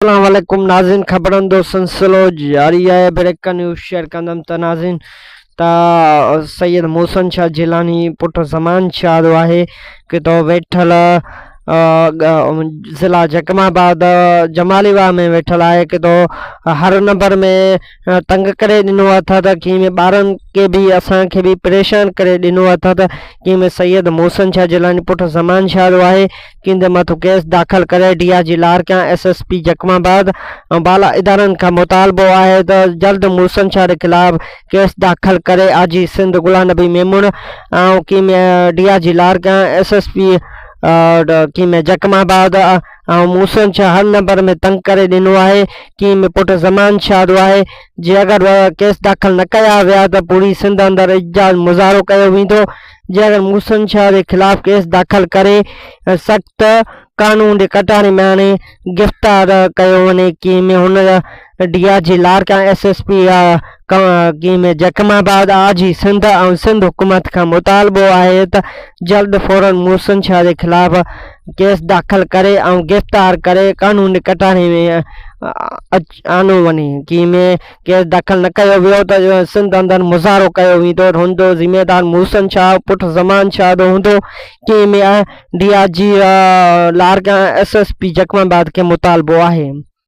السلام عليڪم ناظرين خبرن جو سلسلو جاري آهي بريڪ نيوز شيئر ڪندم ته ناظرين ته سيد محسن شاهه جيلاني پٽ زمان شاهه جو آهي ڪتو ويٺل ضلع جڪم آباد جمالي واهه ۾ ويٺل آهي ڪتو هر نمبر ۾ تنگ ڪري ڏنو اٿس ڪنهن ۾ ٻارن کي به اسان کي به پريشان ڪري ڏنو اٿس ڪنهن ۾ سيد محسن شاهه جيلاني پٽ زمان شاهه جو آهي ڪيندي مٿو ڪيس داخل ڪري D I G Larkana, S S P Jacobabad ۽ بالا ادارن کان مطالبو آهي ته جلد محسن شاهه جي خلاف ڪيس داخل ڪري آء جي Sindh Ghulam Nabi Memon ۽ Takemi D I G Larkana, S S P Takemi جڪم آباد ۽ محسن شاهه هر نمبر ۾ تنگ ڪري ڏنو آهي ڪيمي پٽ زمان شاهه جو آهي جي اگر ڪيس داخل نه ڪيا ويا ته پوري سنڌ اندر احتجاج مظاهرو ڪيو ويندو جي اگر محسن شاهه جي خلاف ڪيس داخل ڪري سخت قانون جي ڪٽهڙي ۾ آڻي گرفتار ڪيو وڃي ڪنهن ۾ هن D I G Larkana S S P ڪنهن ۾ جڪم آباد آء جي سنڌ ۽ سنڌ حڪومت کان مطالبو آهي ته جلد فورن محسن شاهه جي خلاف ڪيس داخل ڪري ۽ گرفتار ڪري قانون جي ڪٽهڙي ۾ آندو وڃي جنهن ۾ ڪيس داخل نه ڪيو ويو ته سنڌ اندر مظاهرو ڪيو ويندو هن جو ذميوار محسن شاهه پٽ زمان شاهه جو هوندو ڪنهن ۾ D I G Larkana S S P Jacobabad کي مطالبو آهي.